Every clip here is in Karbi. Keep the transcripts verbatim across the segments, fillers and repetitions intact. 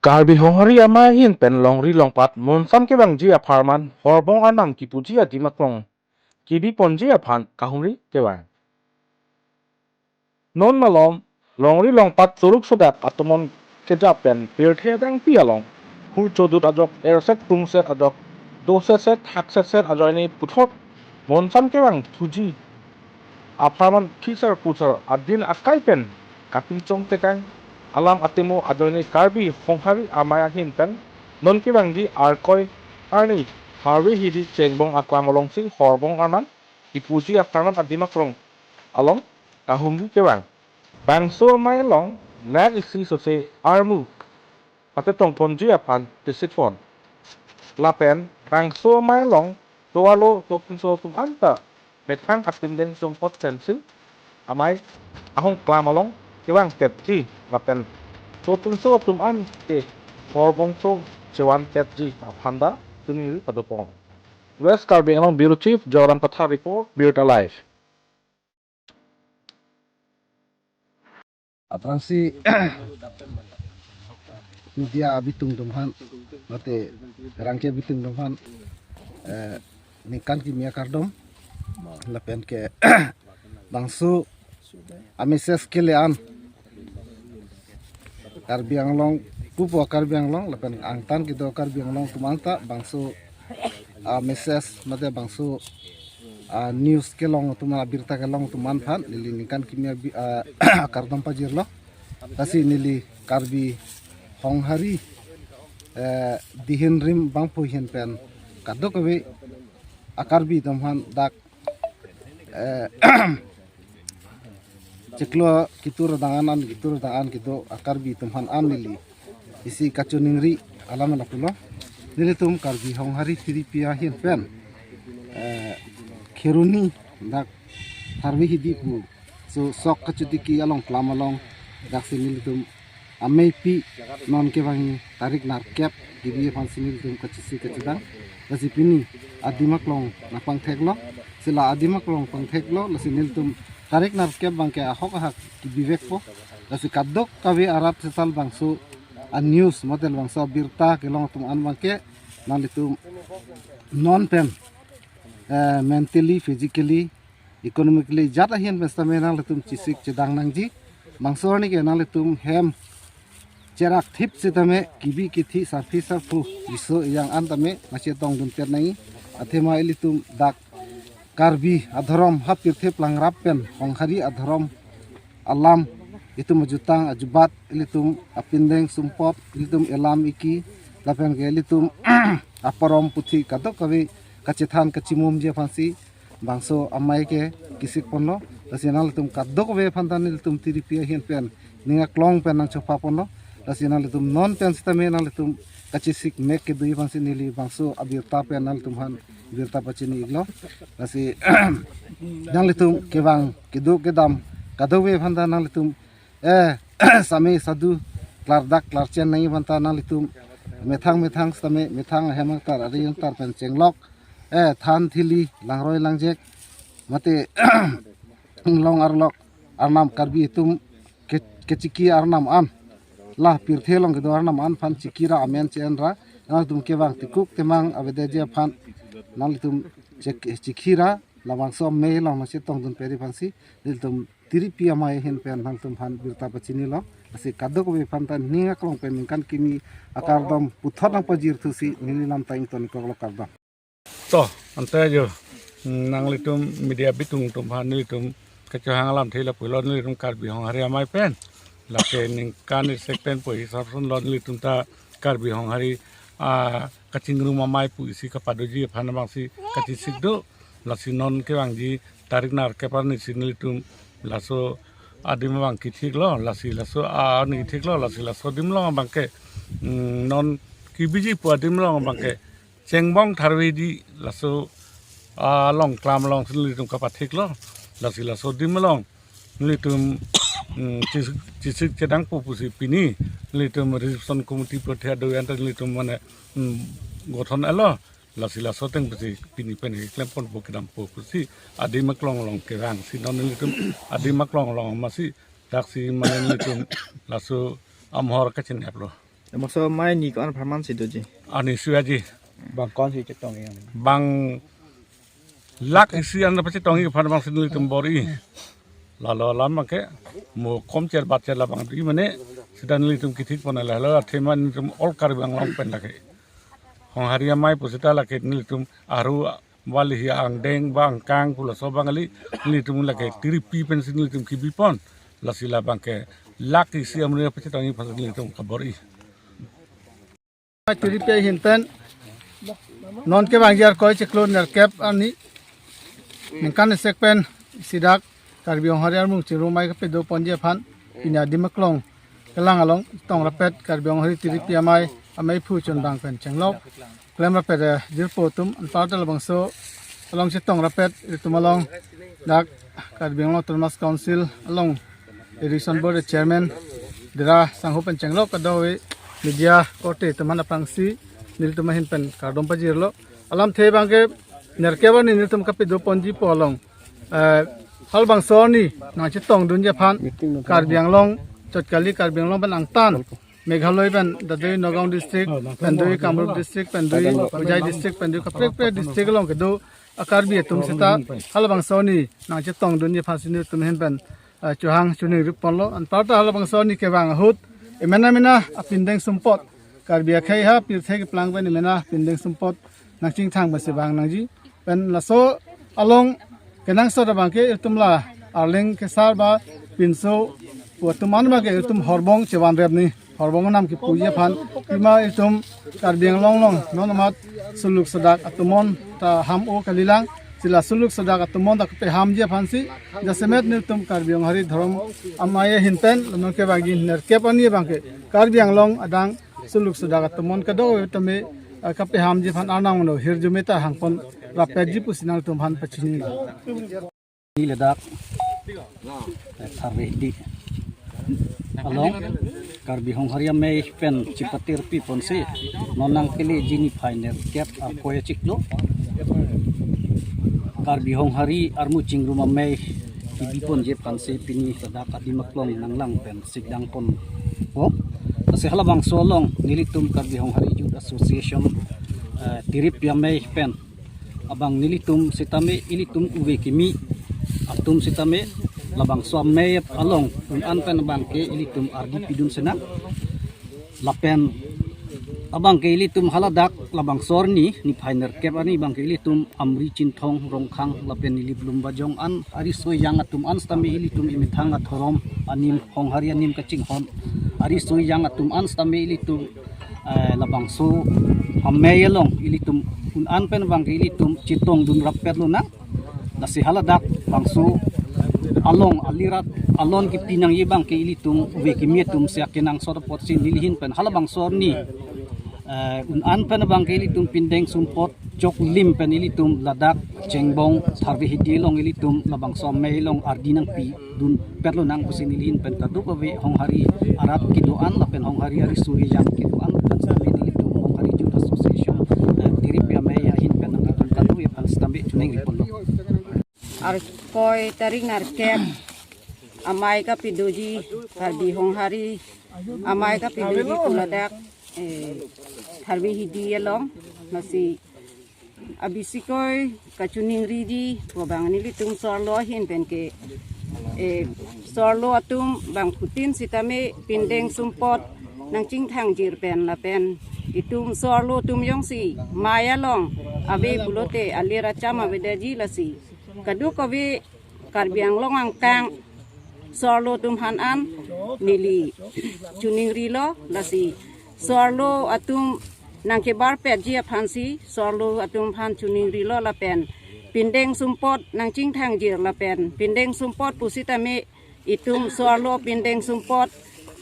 Karbi Honghari Amei ahin pen longri longpat monsan kevangji apharman Horbong Arnam kipuji adim aklong kebi ponji aphan kahumri kevang. Non malom longri longpat choruk sodak atomon kejap pen pirthe adangpi along hur chodut ajok, erset pungset ajok, dosetset thaksetset ajoine puthot monsan kevang thuji apharman phisar pusar adin akai pen kapinchong tekang alam atemo ajoine Karbi Honghari Amei ahin pen non kevangji Arkoi arni Harve hidi Chengbong aklam alongsi Horbong Arnam kipuji apharman adim aklong along kahumri kevang. Bangso amei along nek isi sose armu pachetong ponji aphan chisikpon. Lapen bangso amei along tovarlo sopinso atum anta methang apindeng sumpot pensi amei ahong klam along kevang tetji lapen sopinso atum an ke horbongso chevan tetji aphan ta chingri padopon. West Karbi Anglong Bureau Chief Joram Kathar report, Birta Live. Aphrangsi media abitung atum aphan, mate rangke abitung atum aphan, eh, ningkan kimi akardom, lapen ke bangso a-message kele an Karbi Anglong, pupo Karbi Anglong, lapen angtan kedo Karbi Anglong atum anta bangso a-message, mate bangso a-news kelong atum, abirta kelong atum aphan neli ningkan kimi abi-, a, akardom pajirlo. Lasi neli Karbi Honghari, eh, dihin rim bangphu ahin pen kadokave a-Karbi atum aphan dak, eh, chiklo kitur dangan an, kitur dangan kedo a-Karbi atum aphan an neli isi kachiningri alam lapulo. Nelitum Karbi Honghari tiripi ahin pen, eh, Kheroni dak Harve hidi pu so sok kachotiki along klam along daksi nelitum ameipi non kevang tarik nerkep kebi aphansi nelitum kachesik kachedang. Lasi pini adim aklong nangpangtheklo. Sila adim aklong pangtheklo, lasi nelitum tarik nerkep abangke ahok ahak kebivekpo. Lasi kadokave arat sesal bangso a-news, mate bangso abirta kelong atum an abangke nanglitum non pen, eh, mentally, physically, economically jat ahin pen sitame nanglitum chesik chedang nangji. Bangso arni ke nanglitum hem cherak thip sitame kebi kethe sarpi sarpo riso ejang an tame nangchetongdun pet nangji. Athema ilitum dak Karbi adhorom ha pirthe plangrap pen Honghari adhorom alam, itum ajutang ajubat, ilitum apindeng sumpot, ilitum elam eki, lapen ke ilitum aporom puthi kadokave kachethan kachimumji aphansi bangso amei ke kesikponlo. Lasi nanglitum kadokave aphan ta nelitum tiripi ahin pen ning aklong pen nangchophaponlo. Lasi nanglitum non pen sitame nanglitum kachesik mek kedoji aphansi neli bangso abirta pen nanglitum aphan birta pachini-iklo. Lasi nanglitum kevang kedo kedam kadokave aphan ta nanglitum, eh, same sadu klardak klarchen nangji aphan ta nanglitum methang methang sitame methang ahem angtar ari angtar pen chenglok, eh, than thili langroi langjek mate inglong arlok arnam Karbi atum ke, kechiki arnam an, la pirthe along kedo arnam an aphan chiki ra amen che-en ra, nanglitum kevang tikuk temang avedetji aphan nanglitum chek, chiki ra labangso amei along nangchetongdun pet aphansi nelitum tiripi amei ahin pen nanglitum aphan birta pachinilo. Lasi kadokave aphan ta ning aklong pen ningkan kimi akardom puthot nangpajirthusi neli lam ta ingtonkoklo, kardom. To, ante jo, mm, nanglitum media abitung atum aphan nelitum kachohang alamthe lapulo, nelitum Karbi Honghari Amei pen. Lake ningkan isek pen po hisap sunlo nelitum ta Karbi Honghari, ah, kachingrum amei pu isi kapadoji aphan abangsi kachesik do. Lasi non kevangji tarik nerkep arnisi nelitum laso adim abang kethiklo, lasi laso, ah, arni kethiklo, lasi laso adim along abangke, mm, non kebiji pu adim along abangke Chengbong Harve hidi laso, ah, along klam alongsi nelitum kapathiklo. Lasi laso adim along nelitum, mm, chesik, chesik chedangpo pusi pini nelitum reception committee pirthe adoi anta nelitum mane, mm, gothon elo. Lasi laso ateng pusi pini pen keklemponpo kedampo pusi adim aklong along kevangsi non nelitum adim aklong along masi daksi mane nelitum laso amahor kachinghaplo. Maso mai ni ko-an apharman si doji? Ani suaji. Bang ko-an si chetong yang? Bang lak isi an pachetongji aphan bang si nelitum bor-i. Lalo alam ke mo kom cher bat cher labang di mane sita nelitum kithik pon lahelo athema nelitum all Karbi Anglong pen lake. Honghari amei pusita lake nelitum aru bali hi angdeng bang kang pulaso bang ali nelitum lake tiripi pen si nelitum kibi pon. Lasi labang ke lak isi amri pachetongji aphan nelitum kabor-i. Tiripi ahin pen non kevangji arkoi chiklo nerkep arni ningkan esek pen isi dak Karbi Honghari armu chingrum amei kapedo ponji aphan pini adim aklong kelang along tong rapet Karbi Honghari tiripi amei amei phu chun bang pen chenglok klem rapet, eh, jirpo atum anparta labangso along chetong rapet itum along dak Karbi Anglong Autonomous Council along Irrigation Board Chairman Dera Sangho pen chenglok kadokave media korte atum aphan aphrangsi nelitum ahin pen kardom pajirlo. Alamthe bang ke nerkep arni nelitum kapedo ponji pu along, eh, halabangso arni nangchetongdunji aphan Karbi Anglong chot kali Karbi Anglong pen angtan Meghalaya pen dadoi Nagaon district, pen doi Kamrup district, pen doi Hojai district, pen doi kaprek prek district along kedo a-Karbi atum sita halabangso arni nangchetongdunji aphan si nelitum ahin pen, eh, chohang choningri ponlo. Anparta halabangso arni kevang ahut emena mena apindeng sumpot Karbi akhei ha pirthe keplang pen emena apindeng sumpot nangchingthang pensi vang nangji. Pen laso along kenangsot abang ke itum la Arleng Kesar ba pinso pu atum an abang ke itum horbong chevan rep ni. Horbong nam kipuji aphan pima itum Karbi Anglong along non amat suluk sodak atumon ta ham-o kalilang. Sila suluk sodak atumon ta kapehamji aphansi jasemet nelitum Karbi Honghari dhorom amei ahin pen non kevangji nerkep arni abang ke Karbi Anglong adang suluk sodak atumon kadokave tame, eh, kapehamji aphan arnam no hirjume ta hangpon rapetji pusi nangtum aphan pachini. Ni ladak, eh, Tharve Hidi along Karbi Honghari amei pen chipatirpi ponsi non nangkeleji niphai nerkep arkoi chiklo Karbi Honghari armu chingrum amei kibi ponji aphansi pini ladak adim aklong nanglang pen sikdang ponpo. Lasi halabangso along nelitum Karbi Honghari Youth Association, eh, tiripi amei pen abang nelitum sitame ilitum ove kimi atum sitame labangso amei along un-an pen abang ke ilitum ardi pidun senang. Lapen abang ke ilitum haladak labangso arni niphai nerkep arni abang ke ilitum Amri Chinthong Rongkhang lapen Nilip Lumbajong an ariso ejang atum an sitame ilitum emethang adhorom anim Honghari anim kachinghon ariso ejang atum an sitame ilitum, eh, labangso amei along ilitum un-an pen abang ke ilitum chetongdun rapet lonang. Lasi haladak bangso along alirat alon kipi nangji abang ke ilitum ove kimi atum si akenangsot apotsi neli ahin pen halabangso arni, eh, un-an pen abang ke ilitum pindeng sumpot choklim pen ilitum ladak Chengbong Tharve Hidi along ilitum labangso amei along ardi nangpidun pet lonang pusi neli ahin pen kadokave Honghari arat kedo-an lapen Honghari ariso ejang kedo-an lapen sitame nelitum Honghari Youth Association, eh, tiripi amei ahin pen nangtum kadokave aphan sitame choningri ponlo. Arkoi tarik nerkep amei kapedoji Karbi Honghari amei kapedoji pu ladak, eh, Tharve Hidi along. Lasi abisikoi kachoningriji pu abang nelitum so-arlo ahin pen ke, eh, so-arlo atum bangphutin sitame pindeng sumpot nangchingthangjir pen lapen itum so-arlo atum jongsi amei along ave pulote alir acham avedetji. Lasi kadokave Karbi Anglong angkang so-arlo atum aphan an neli choningrilo. Lasi so-arlo atum nangkebarpetji aphansi so-arlo atum aphan choningrilo lapen pindeng sumpot nangchingthangjir lapen pindeng sumpot pusitame itum so-arlo pindeng sumpot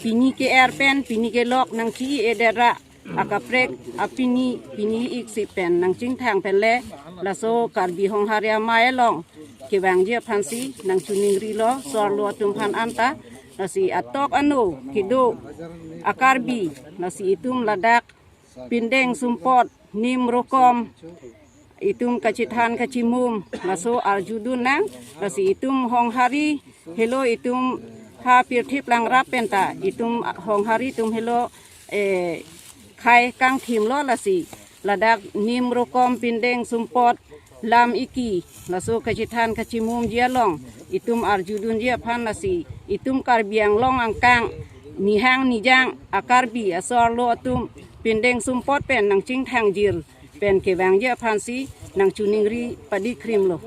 pini ke-er pen pini kelok nangchi-i-edet ra akaprek apini pini iksi pen nangchingthang pen le laso Karbi Honghari amei along kevangji aphansi nangchoningrilo so-arlo atum aphan anta. Lasi atok ano kedo a-Karbi lasi itum ladak pindeng sumpot nim rokom itum kachethan kachimum laso arjudun nang. Lasi itum Honghari helo itum ha pirthe plangrap penta itum Honghari atum helo, eh, khai kangthim lo lasi. Ladak nim rokom pindeng sumpot lam iki laso kachethan kachimumji along itum arjudunji aphan lasi itum Karbi Anglong angkang nihang nijang a-Karbi aso arlo atum pindeng sumpot pen nangchingthangjir pen kevangji aphansi nangchiningri padi krim lo.